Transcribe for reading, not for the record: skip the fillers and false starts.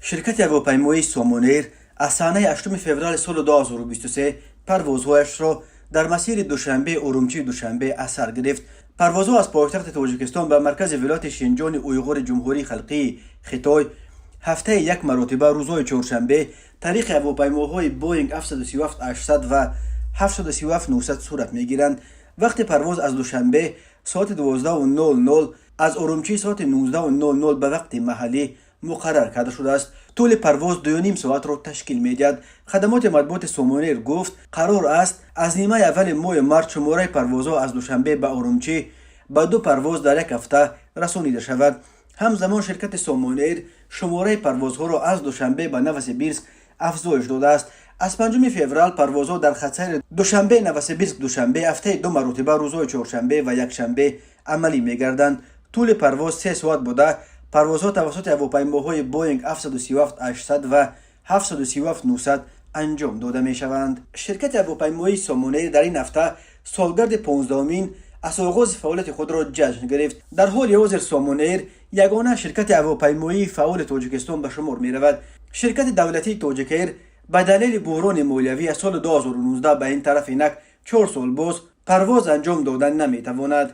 Ширкати ҳавопаймоии Сомонэйр аз санаи 8 феврали соли 2023 парвозҳояшро дар масири Душанбе, Урумчи, Душанбе аз сар гирифт. Парвозҳо аз пойтахти Тоҷикистон ба маркази вилояти Шинҷони Уйғури Ҷумҳурии Халқии Хитой ҳафтаи як маротиба, рӯзҳои чоршанбе, тариқи ҳавопаймоҳои Боинг 737-800 ва 737-900 сурат мегиранд. Вақти парвоз аз Душанбе соати 12:00, аз Урумчӣ соати 19:00 ба вақти маҳаллӣ муқаррар карда шудааст. Тӯли парвоз 2,5 соатро ташкил медиҳад. Хадамоти матбуоти Сомонэйр гуфт, қарор аст аз нимаи аввали моҳи март шумораи парвозҳо аз Душанбе ба Урумчӣ ба ду парвоз дар як ҳафта расонида шавад. Ҳамзамон ширкати Сомонэйр шумораи парвозҳоро аз Душанбе ба Новосибирск афзоиш додааст. Аз 5 феврал парвозҳо дар хатсайри Душанбе, Новосибирск, Душанбе ҳафтаи ду маротиба, рӯзҳои чоршанбе ва якшанбе амалӣ мегарданд. Тӯли парвоз 3 соат буда, парвозҳо тавассути ҳавопаймоҳои Боинг 737-800 ва 737-900 анҷом дода мешаванд. Ширкати ҳавопаймоии Сомонэйр дар ин ҳафта солгарди 15-умин аз оғози фаъолияти худро ҷашн гирифт. Дар ҳоли ҳозир Сомонэйр ягона ширкати ҳавопаймоии фаъоли Тоҷикистон ба шумор меравад. Ширкати давлатии Тоҷикэйр ба далели буҳрони молиявӣ аз соли 2019 ба ин тараф инак 4 сол боз парвоз анҷом дода наметавонад.